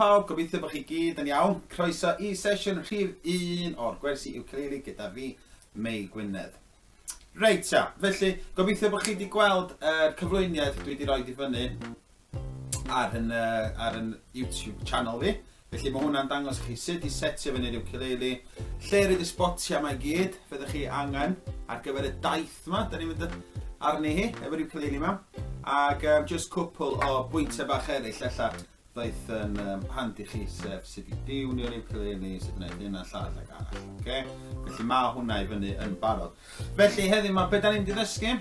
pawb, gobeithio bod chi gyd yn iawn. Croeso i sesiwn rhif 1 o'r gwersi ukulele gyda fi, Mei Gwynedd. Reit ta, felly gobeithio bod chi wedi gweld yr cyflwyniad dwi wedi rhoi i fyny ar yn, uh, ar yn YouTube channel fi. Felly mae hwnna'n dangos i chi sut i setio fyny'r ukulele, lle ryd y sbotiau yma i gyd fyddwch chi angen ar gyfer y daith yma, da ni'n mynd arni hi efo'r ukulele yma. Ac um, just cwpl o bwyntiau bach eraill ella ddaeth yn um, handi chi, sef sut i diwnio'r ukulele, sut i wneud hyn a llall ac arall. Okay? Felly mae hwnna i fyny yn barod. Felly heddiw mae beth da ni'n mynd i ddysgu?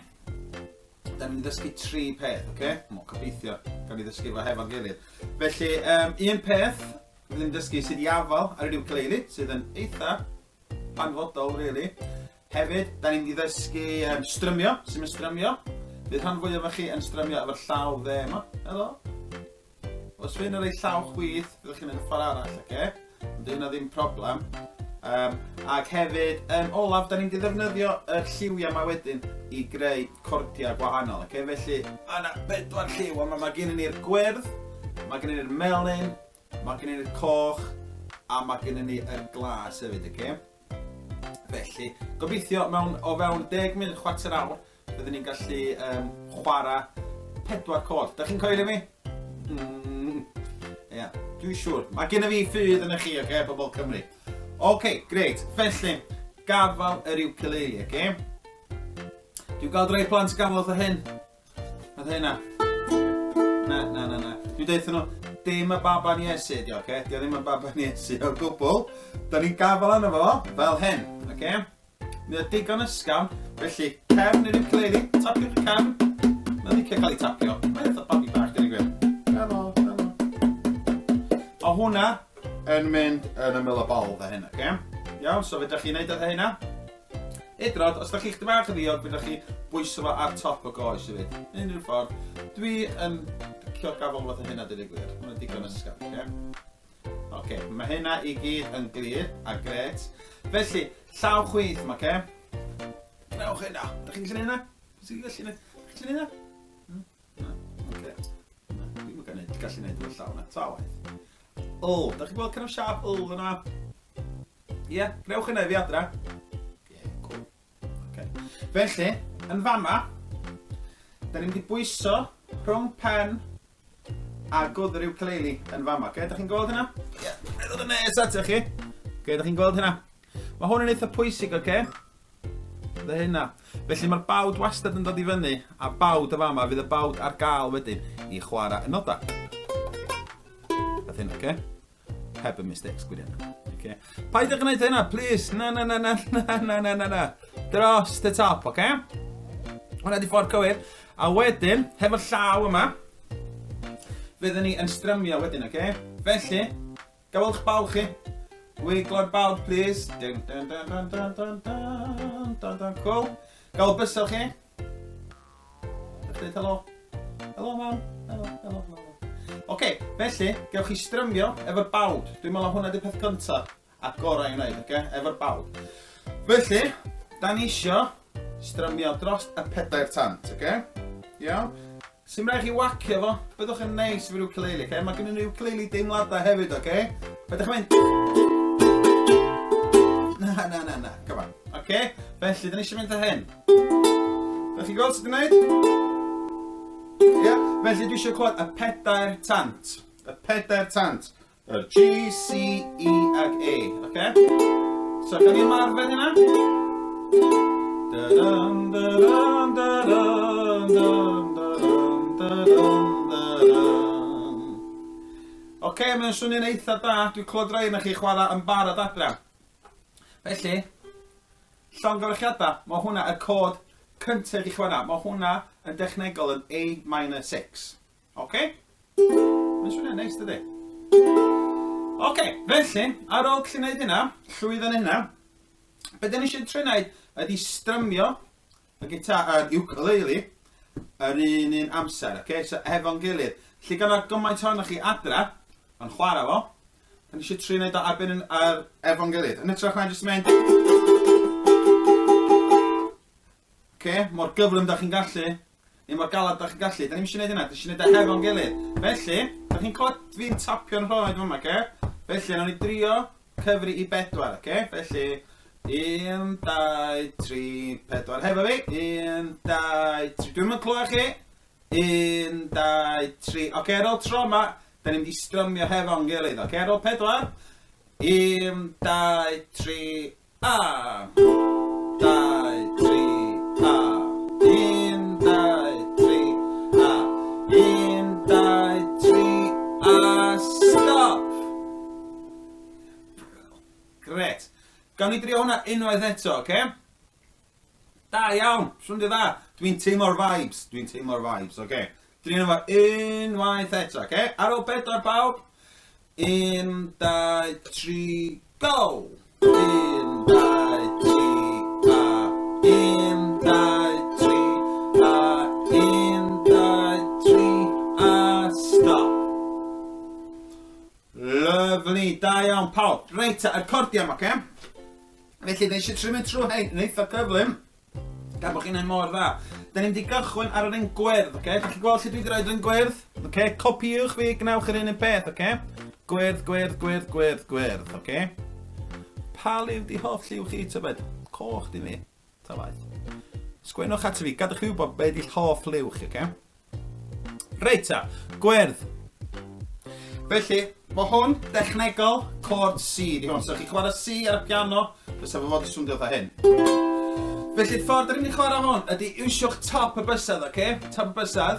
Da ni'n mynd i ddysgu tri peth, oce? Okay? Mo, gobeithio, gawn ni ddysgu fo hefo'n gilydd. Felly, um, un peth, fydd ni'n dysgu sut i afal ar yr ukulele, sydd yn eitha hanfodol, really. Hefyd, da ni'n mynd i ddysgu um, strymio, sy'n mynd strymio. Bydd rhan fwyaf o chi yn strymio efo'r llaw dde yma. Helo. Os fy'n ar ei llaw chwith, fyddwch chi'n mynd y ffordd arall, oce? Okay? Ond dyw hynna ddim problem. Um, ac hefyd, yn olaf, da ni'n mynd i ddefnyddio y lliwiau yma wedyn i greu cordiau gwahanol. Okay? Felly, mae yna bedwar lliw, ond mae gennym ni'r gwyrdd, mae gennym ni'r melyn, mae gennym ni'r coch, a mae gennym ni'r glas hefyd. Okay? Felly, gobeithio mewn o fewn 10 munud, chwarter awr, Byddwn ni'n gallu um, chwarae pedwar cod. Da chi'n coelio fi? Mm. Ia, yeah, dwi'n siŵr. Mae gen i fi ffydd yn y chi, oce, okay, bobl Cymru. Oce, okay, great. Felly, gafal yr ukulele, oce? Okay? Dwi'n gael rhai plant gafal fatha hyn. Fatha hynna. Na, na, na, na. Dwi'n deutha nhw, dim y baban Iesu, di, oce? Okay? Di o ddim y baban Iesu o gwbl. Da ni'n gafal arno fo fel hyn, oce? Okay? Mae o digon ysgafn, felly cefn i'r ukulele, tapiwch y cefn. Mae'n licio cael ei tapio. Mae'n eitha babi bach, dyn gwir. Helo, helo. O hwnna yn mynd yn ymyl y bol fe hyn, oce? Okay? Iawn, so fedrwch chi wneud o hynna. Edrod, os da chi'ch bach yn ddiog, fedrwch chi bwyso fo ar top y goes hefyd. Unrhyw ffordd. Dwi yn licio gafel fath o hynna, dyn gwir. Mae'n digon ysgafn, oce? Okay? Oce, mae hynna i gyd yn glir a gret. Felly, llaw chwith yma, oce? Gwnewch hynna. Ydych chi'n gallu neud hynna? Ti'n gallu neud? Chi'n gallu neud hynna? Hmm? Na, oce. Dwi'n mynd gallu neud efo llaw na, ta waith. L, da chi'n gweld kind of siap L yna? Ie, yeah, gwnewch hynna i fi adra. Ie, yeah, cool. Okay. Felly, yn fama, da ni'n mynd i bwyso rhwng pen a gwddr ukulele yn fama. Okay, da chi'n gweld hynna? Ie, yeah, na ddod yn nes atoch chi. Okay, da chi'n gweld hynna? Mae hwn yn eitha pwysig, oce? Okay? Dda hynna. Felly mae'r bawd wastad yn dod i fyny, a bawd y fama, fydd y bawd ar gael wedyn i chwarae y noda. Fath hyn, oce? Okay? Heb y mistakes gwirion. Okay. Paid â gwneud hynna, please. Na, na, na, na, na, na, na, na, na. Dros the top, oce? Okay? Hwna di ffordd cywir. A wedyn, hefo'r llaw yma, fyddwn ni yn strymio wedyn, oce? Okay? Felly, gawelwch baw chi. Wiglo'r bawd, please. Dun, dun, dun, dun, dun, dun, dun, dun, dun, cool. Gael bysel chi. Dweud helo. Helo, mam. Helo, helo, helo. Oce, okay, felly, gewch chi strymio efo'r bawd. Dwi'n meddwl hwnna di'r peth cyntaf a gorau i wneud, oce? Okay? Efo'r bawd. Felly, da ni isio strymio dros y pedair tant, oce? Okay? Iawn? Sy'n rhaid chi wacio fo, byddwch yn neis efo'r ukulele, oce? Okay? Mae gen nhw ukulele deimladau hefyd, oce? Okay? Be ydych chi'n mynd? Na, na, na, na, come on. Oce, okay? felly, da ni eisiau mynd â hyn. Da chi'n gweld sut dwi'n gwneud? Ie? Yeah? Felly dwi eisiau clywed y pedair tant. Y pedair tant. Y G, C, E ag A. Oce? Okay? So, gawn ni ymarfer hynna? Da-dum, da-dum, da-dum, dum, da-dum, da-dum, da-dum. Oce, okay, mae'n swnio'n eitha da. Dwi'n clywed rai yna chi chwarae yn barod adra. Felly, Llongyfarchiadau, mae hwnna y cod cyntaf i chi chwarae. Mae hwnna yn dechnegol yn A minor 6. Oce? Mae'n swnio'n neis, dydy? Oce, felly, ar ôl gallu gwneud hynna, llwyddo yn hynna, be da ni eisiau trio gwneud ydy strymio y gitar, yr ukulele, yr un un amser, oce? So, efo'n gilydd. Felly, gan o'r gymaint ohonoch chi adra, yn chwarae fo, da ni eisiau trio gwneud o ar ben yn, ar, efo'n gilydd. Yn hytrach na jyst mynd... Oce, mor gyflym da chi'n gallu, neu mor galad da chi'n gallu. Da ni'n eisiau gwneud hynna, da ni eisiau gwneud o hefo'n gilydd. Felly, da Da chi'n clywed fi'n tapio'n rhoed fama, oce? Felly, nawn ni drio cyfri i bedwar, oce? Felly, 1, 2, 3, 4. Hefo fi. 1, 2, 3. Dwi'm yn clywed chi. 1, 2, 3. Oce, ar ôl tro yma, da ni'n mynd i strymio hefo'n gilydd. Oce, ar ôl pedwar. 1, 2, 3, a! 2, 3, a! 1, 2, 3, a! 1, 2, 3, a! Stop! Gret. Gawn ni drio hwnna unwaith eto, oce? Da iawn, swndio dda. Dwi'n teimlo'r vibes, dwi'n teimlo'r vibes, oce. Okay. Drin efo unwaith eto, oce? Okay? Ar ôl bedwar pawb. 1, 2, 3, go! 1, 2, 3, a. 1, 2, 3, a. 1, 2, 3, a. Stop. Lovely, da iawn pawb. Reit, y cordiau yma, oce? Okay? Felly, da ni eisiau trio mynd trwy hein yn eitha cyflym, gan bod chi'n ei mor dda. Da ni'n mynd i gychwyn ar yr un gwyrdd, oce? Okay? Da chi'n gweld lle dwi wedi rhoi yr un gwyrdd? Oce, okay? Copiwch fi, gwnewch yr un un peth, oce? Okay? Gwyrdd, gwyrdd, gwyrdd, gwyrdd, gwyrdd, oce? Okay? Pa liw di hoff lliw chi, tybed? Coch di fi, ta waeth. Sgwennwch at fi, gadwch fi wybod be di'ch hoff liw chi, oce? Okay? Reit ta, gwyrdd. Felly, mae hwn dechnegol chord C di hwn. So chi'n chwarae C ar y piano, fysa fo fod i swndio fatha hyn. Felly, ffordd dyn ni'n chwarae hwn ydy iwsiwch top y bysedd, oce? Okay? Top y bysedd.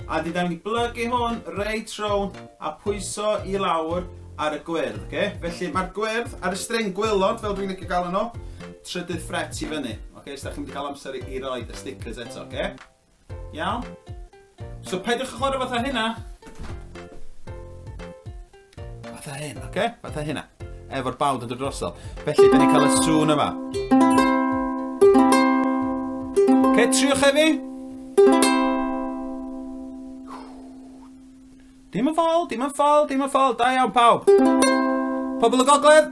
A di da ni'n blygu hwn reit rownd a pwyso i lawr ar y gwyrdd, oce? Okay? Felly, mae'r gwyrdd ar y string gwylod, fel dwi'n licio gael nhw, trydydd ffret i fyny. Oce, okay? So da chi'n mynd i gael amser i roi y stickers eto, oce? Okay? Iawn? So peidiwch â chwarae fatha hynna. Fatha hyn, oce? Okay? Fatha hynna. Efo'r bawd yn dod drosodd. Felly, da ni'n cael y sŵn yma. Oce, okay, triwch efi. Dim yn ffôl, dim yn ffôl, dim yn ffôl. Da iawn pawb. Pobl y gogledd.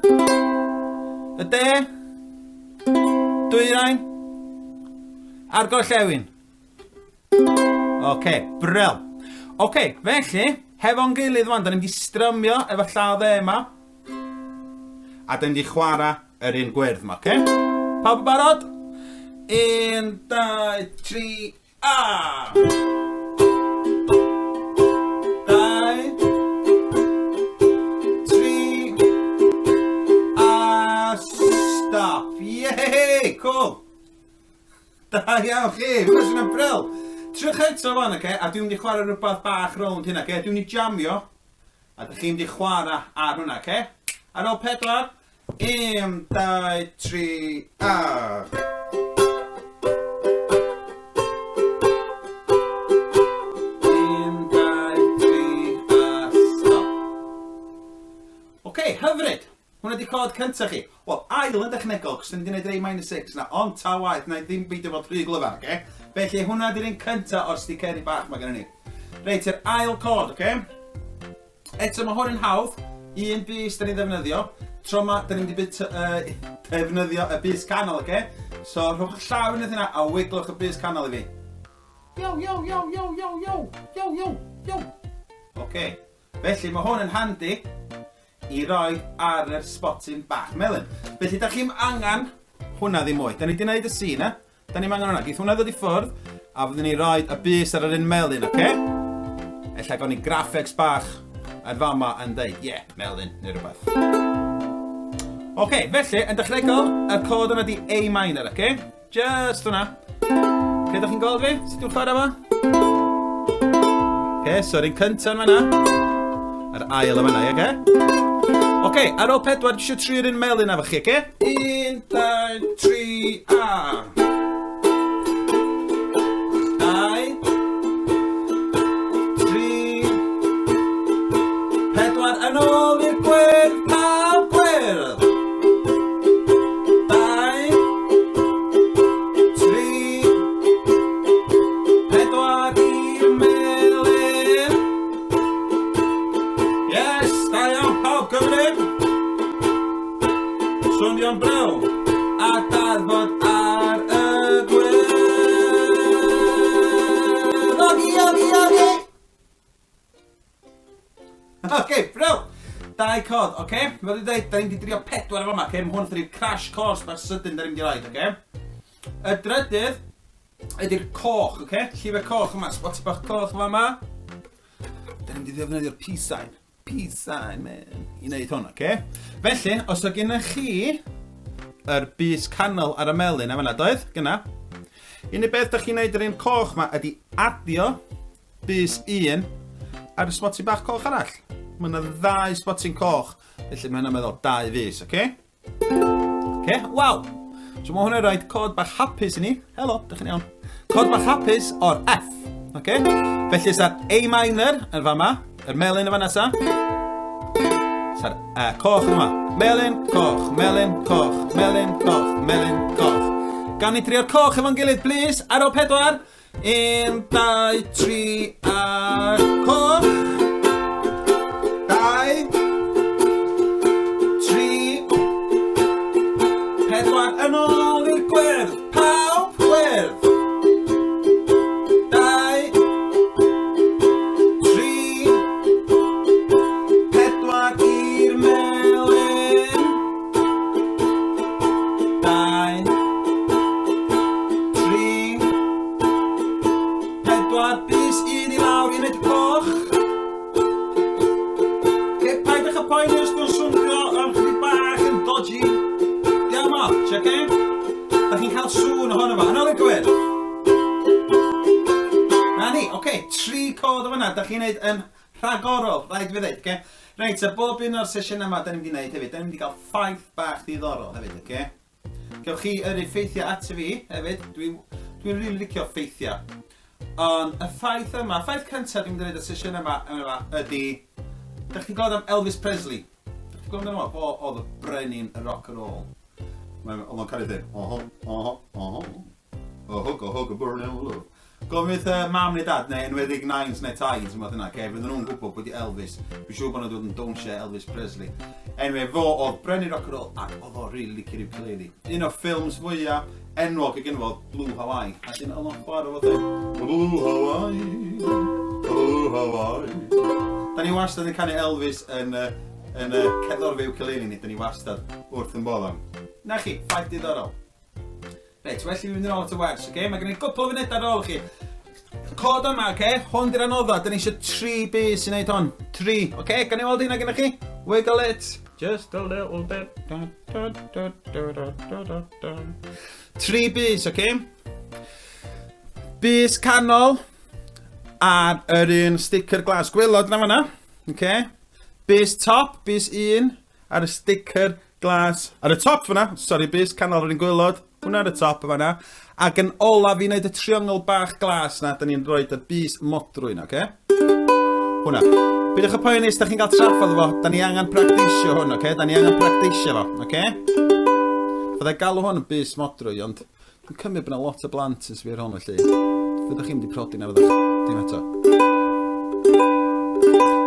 Y de. Dwyrain. A'r gorllewin. Oce, okay, bril. Oce, okay, felly, hefo'n gilydd wan, da ni'n mynd i strymio efo llaw dde yma. A da ni'n mynd i chwarae yr un gwyrdd yma, oce? Okay? Pawb yn barod? 1, 2, 3, A! Dau, tri, a stop. Yay! Cool! Da iawn chi! Mae'n swnio'n bril! Triwch eto fan, oce? A dwi'n mynd i chwarae rhywbeth bach rownd hynna, oce? Dwi'n mynd i jamio, a dych chi'n mynd i chwarae ar hwnna, oce? Ar ôl pedwar, Un, dau, tri, a! Un, dau, tri, a stop. Oce, okay, hyfryd! Hwna di cod cyntaf chi. Wel, ail yn dechnegol, cos dyn ni wedi gwneud A minor 6 na, ond ta waeth, na i ddim beidio fod rhy glyfar, oce? Okay? Felly, hwnna di'r un cyntaf o'r sticeri bach mae gennym ni. Reit, yr ail cod, oce? Okay? Eto, mae hwn yn hawdd. Un bys da ni'n ddefnyddio. Tro yma, da ni'n mynd i byt, defnyddio y bys canol, oce? Okay? So, rhowch llaw unwaith yna a wiglwch y bys canol i fi. Yo, yo, yo, yo, yo, yo, yo, yo, yo. Oce. Okay. Felly, mae hwn yn handi i roi ar yr spotyn bach melyn. Felly, da chi'm angen hwnna ddim mwy. Da ni wedi gwneud y C na. Da ni'm angen hwnna. Geith hwnna ddod i ffwrdd, a fyddwn ni roed y bys ar yr un melyn, oce? Okay? Ella gawn ni graphics bach ar fama yn dweud, ie, yeah, melyn, neu rhywbeth. Oce, okay, felly, yn dechnegol, y cod yna di A minor, oce? Okay? Just hwnna. Oce, okay, da chi'n gweld fi? Sut dwi'n chwarae fo? Oce, okay, so yr un cyntaf yn fanna. Yr ail yn fanna, oce? Okay? Oce, okay, ar ôl pedwar, dwi eisiau trio'r un melyn efo chi, oce? Okay? 1, 2, 3, a! 2, 3, 4, yn ôl i'r gwyrdd, pawb gwyrdd! 2, 3, 4, i'r melyn. Yes, da iawn pawb, gyflym! Swnio'n bril a darfod ar y gwyrdd. Ogi, ogi, ogi! Oce, brill! Dau cod, oce? Okay? Fel dwi'n dweud, da ni'n di drio pedwar efo yma, oce? Okay? Mae hwn yn crash course bach sydyn da ni'n di roed, oce? Okay? Y drydydd ydy'r coch, oce? Okay? Llif y coch yma, spot bach coch yma. Da ni'n di ddefnyddio'r peace sign. Peace sign, man. I wneud hwn, oce? Okay? Felly, os o gennych chi yr bys canol ar y melyn a fanna, doedd? Gyna. Unig beth da chi'n neud yr un coch ma ydy adio bys un ar y smotyn bach coch arall. Mae yna ddau smotyn coch, felly mae hynna'n meddwl dau fus, oce? Okay? Oce, okay, waw! So mae hwnna'n rhoi cod bach hapus i ni. Helo, dych chi'n iawn. Cod bach hapus o'r F. Oce? Okay? Felly sa'r A minor yn fama, yr melyn yn fanna sa. Sa'r coch yn fama. Melyn, coch, melyn, coch, melyn, coch, melyn, coch. Gan ni drio'r coch efo'n gilydd, please, ar ôl pedwar. 1, 2, 3, a coch. 2, 3, 4, yn ôl i'r gwyrdd. Pawb gwyrdd. 2, 3, 4 i'r melyn. 2, 3, 4, bys un i lawr i wneud coch. Okay, paid â poeni os dwi'n swnio yn chydig bach yn dodgy. Diolch ots, oce? Okay? Da chi'n cael sŵn ohono fo. Yn ôl i'r gwyrdd. Na ni, oce, okay, tri cod o fanna. Da chi'n neud yn rhagorol, rhaid fi ddeud, oce? Reit, a bob un o'r sesiynau yma da ni'n mynd i wneud hefyd, da ni'n mynd i gael ffaith bach ddiddorol hefyd, oce? Gewch chi yrru ffeithiau ato fi hefyd. Dwi'n dwi rili licio ffeithiau. Ond y ffaith yma, y ffaith cyntaf dwi'n mynd i ddweud y sesiwn yma, yma ydy... Dych chi'n gweld am Elvis Presley? Dych chi'n gweld amdano fo? Fo oedd y brenin y rock and roll. Mae'n, oedd o'n cael ei ddweud, oho, oho, oho. A hug, a hug, a burn down love. Gofyn wrth uh, mam neu dad, neu enwedig nains neu taids, yn yna, okay? Fydden nhw'n gwybod pwy di Elvis. Dwi'n siŵr bod nhw'n dod yn dawnsio Elvis Presley. Anyway, fo oedd Brenin Rock and Roll, ac oedd o'n really licio'r ukulele. Un o'r ffilms fwyaf enwog y gynno fo Blue Hawaii. A dyn oedd o'n chwarae fo thing. Blue Hawaii, Blue Hawaii. Da ni wastad yn canu Elvis yn, uh, yn uh, cerddorfa ukulele ni, da ni wastad wrth yn bodd am. Na chi, ffaith diddorol. Reit, well i fi fynd yn ôl at y wers, oce? Okay? Mae gen i gwpl o funudau ar ôl chi. Cod yma, oce? Okay? Hwn di'r anodda. Dyn ni eisiau tri bys i wneud hwn. Tri, oce? Okay? Gan i weld hynna gennych chi? Wiggle it. Just a little bit. Da, da, da, da, da, da, da, da. Tri bys, oce? Okay? Bys canol ar yr un sticker glas gwylod na fanna. Oce? Okay? Bys top, bys un ar y sticker Glas ar y top fan'na, sori bys canol yr un gwaelod, hwnna ar y top fan'na, ac yn olaf i wneud y triongl bach glas na, da ni'n rhoi y bys modrwy na, oce? Hwnna. Peidiwch â poeni os da chi'n cael trafferth efo, da ni angen practisio hwn, oce? Da ni angen practisio fo, oce? Fyddai galw hwn yn bys modrwy, ond Dwi'n cymryd bod yna lot o blant yn sbio ar hwn felly. Fyddwch chi'n mynd i prodi na fyddwch? Dim eto.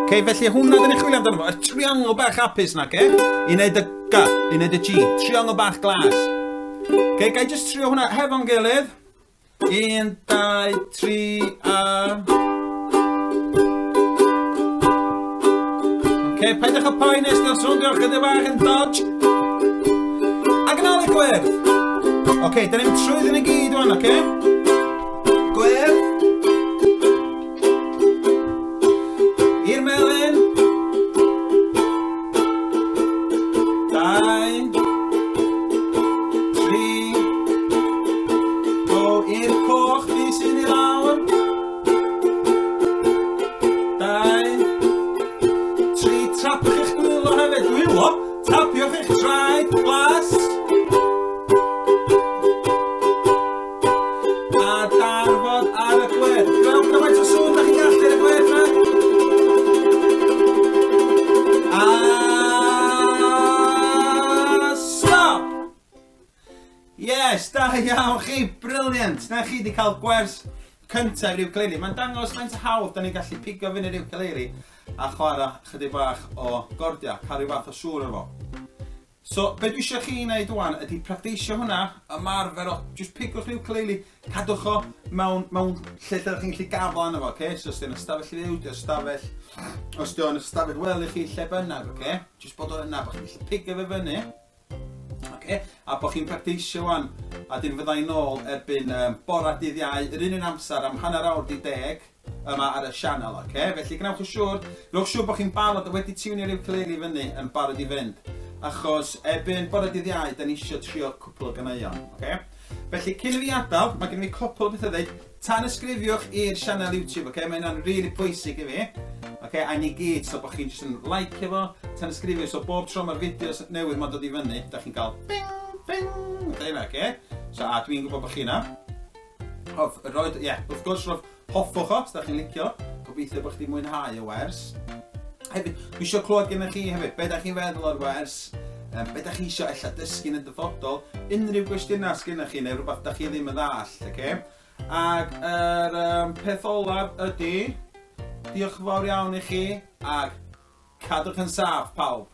Okay, felly hwnna dyn ni'n chwilio amdano fo, y triongl bach hapus na, okay? I wneud y G, i wneud y G, triongl bach glas. Okay, gai just trio hwnna hefo'n gilydd. Un, dau, tri, a... Okay, peidiwch â poeni os di'n swndio chydig bach yn dodge. Ac yn ôl i gwyrdd. Okay, da ni'n trwyddyn i gyd wan, okay? Gwyrdd. I'r melyn. Dau. Tri. Go i'r coch, fi sy'n i lawr. Dau, tri, tapiwch eich dwylo hefyd, dwylo, tapiwch eich traed glas. A darfod ar y gwedd. Gweld gymaint o sŵn da chi'n gallu ar y gwedd na? A stop! Yes, da iawn chi, brilliant! Na chi wedi cael gwers cyntaf i'r ukulele. Mae'n dangos faint o hawdd da ni'n gallu pigo fyny'r ukulele a chwarae chydig bach o gordiau, cael rhyw fath o sŵn ar fo. So, be dwi eisiau chi wneud wan ydy practeisio hwnna, ymarfer o, just pigwch yr ukulele, cadwch o mewn, mewn lle lle chi'n gallu gafel arno fo, okay? So, os di'n ystafell fyw, di'n ystafell, os di'n ystafell wely chi, lle bynnag, okay? Just bod o yna, bod chi'n gallu pigo fe fyny, okay? A bod chi'n practeisio wan, a dyn fydda i'n ôl erbyn bora dydd Iau, yr un un amser am 10:30, yma ar y sianel, oce? Felly gwnewch yn siŵr, gwnewch siŵr bod chi'n barod a wedi tiwnio'r ukulele fyny yn barod i fynd. Achos erbyn bore dydd Iau, da ni eisiau trio cwpl o ganeuon, oce? Felly cyn i fi adael, mae gen i fi cwpl o bethau dweud. Tanysgrifiwch i'r sianel YouTube, oce? Mae hynna'n rili really pwysig i fi. Oce, a ni gyd, so bod chi'n jyst yn like efo, tanysgrifio, so bob tro mae'r fideos newydd ma'n dod i fyny, da chi'n cael bing, bing, oce, oce? So, a dwi'n gwybod bod chi yna. Hoff, roed, ie, yeah, wrth gwrs, roedd hoffwch o, os da chi'n licio. Gobeithio bod chdi mwynhau y wers. Hefyd, dwi eisiau clywed gennych chi hefyd, be da chi'n feddwl o'r wers, be da chi eisiau ella dysgu yn y dyfodol, unrhyw gwestiynau sgynnych chi neu rhywbeth da chi ddim yn ddallt, oce? Okay? Ac yr peth olaf ydy, diolch yn fawr iawn i chi, ac cadwch yn saff pawb.